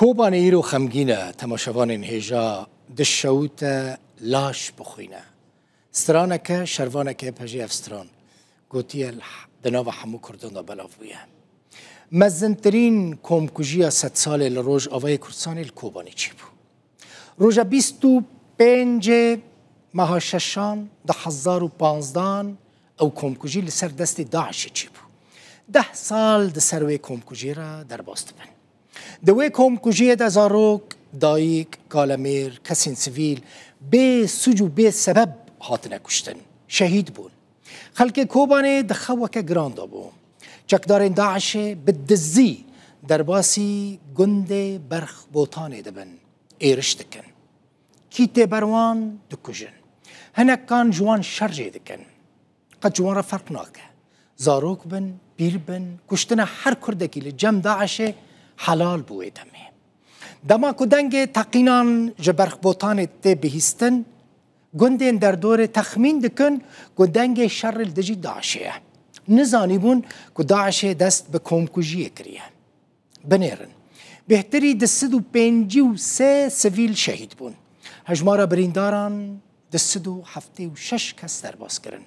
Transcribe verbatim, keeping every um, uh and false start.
Kobanê îro xemgîn e, temaşevanên hêja dişewite laş bixwîne. Straneke, şervaneke pejê ev stran gotiye, di nava hemû Kurdan de belav bûye. Mezintirîn komkujiya sedsalê li Rojavayê Kurdistanê li Kobanê çêbû. Roja bîst û pêncê meha şeşan du hezar û panzdan ew komkujî li ser destê DAIŞê çêbû. Deh sal di ser wê komkujiyê re derbas dibin. Di wê komkujiyê de zarok, dayik, kalemêr, kesên sivîl bê sûc û bê sebeb hatine kuştin, şehîd bûn. Xelkê Kobanê di xeweke giran de bû. Çekdarên DAIŞê bi dizî derbasî gundê Berxbotanê dibin, êriş dikin. Kî tê ber wan dikujin. Hinekan ji wan şer jê dikin. Qet ji wan re ferq nake. Zarok bin, pîr bin, kuştina her Kurdekî li cem DAIŞê helal bû wê demê. Dema ku dengê teqînan ji Berxbotanê tê bihîstin, gundên derdorê texmîn dikin ku dengê şerê li dijî DAIŞê ye. Nizanîbûn ku DAIŞê dest bi komkujiyê kiriye. Binêrin. Bêhtirî du sed û pêncî û sê sivîl şehîd bûn. Hejmara birîndaran du sed û heftê û şeş kes derbas kirin.